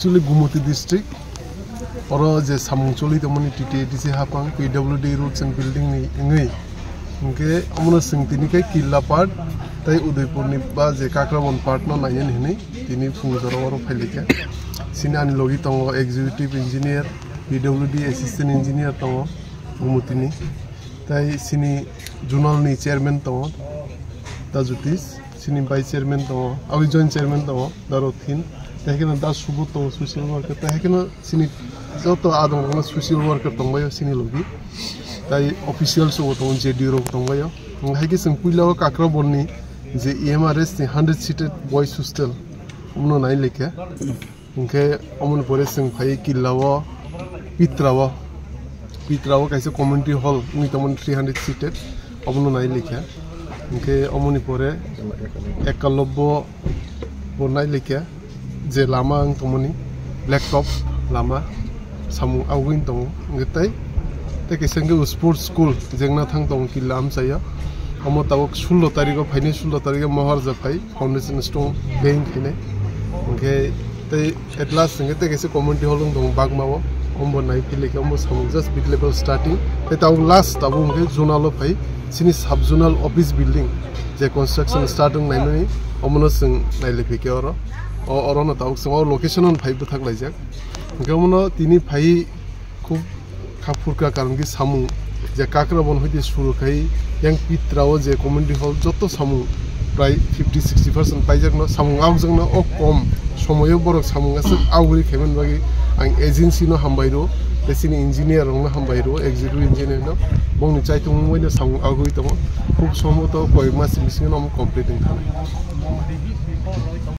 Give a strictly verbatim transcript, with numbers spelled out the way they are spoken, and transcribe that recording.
Actually, Gumoti district, oro je samung choli tongmani T T A D C hapang, P W D roads and building ni wngwi, hwnkhe omono chwng tini khe Killa part tei Udaipur ni ba je Kakrabon part no nainani hwnwi tini phung jora oro phailikha. Chini ani logi tongo executive engineer, P W D assistant engineer tongo Gumoti ni, tei chini zonal ni chairman tongo Tajutis. Chini vice chairman tongo, aboni joint chairman tongo, Da Rothin, tei haikhe no Da Subodh tongo, social worker, tei haikhe no chini joto adong rok no social worker tongbaio chini logi, tei officials rok tongo, J D O rok tongbaio. Haikhe chwng puila o Kakrabon ni je E M R S ni hundred seated boys hostel, omono nai lekha. Hwnkhe omoni pore chwng phai Killa o, Pitra o, Pitra o kaisa community hall wngwi tongmani three hundred seated, obono nai lekha. Hwnkhe omoni pore Ekalobbo bo nai lekha, je lama wng tongmani black top lama, samung agwi tongo. Hwnkhe tei, tei kaisa hwnkhe sports school jengna thang tongo Killa amchaio. Omo tabuk sullo tarikh o phainai, sullo tarikh o Maharja phai foundation stone laying khainai. Hwnkhe tei at last hwnkhe tei kaisa community hall wng tongo Bagma o, ombo nai philai khe ombo samung just mid level starting. Tei tabuk last tabuk hwnkhe zonal o phai chini sub zonal office building je construction start wng naimani, omono chwng nailai phai khe oro. O, orono tabuk chwng o location o phai bwthak laijak. Hwnkhe omono tini phai khub kha phurkha, karon khe samung je Kakrabon hoite suru khai yang Pitra o je community hall joto samung prai fifty sixty percent paijakno, samung aokjakno o kom somoyo borok samung aswk aogwi khaimani bagwi ang agency no hambai rwo, tei chini engineer rokno hambai rwo, executive engineer no, bongni chaithumung bai no samung aogwi tongo, khub somboto koyek mas bisingo no omo complete wng thangwi.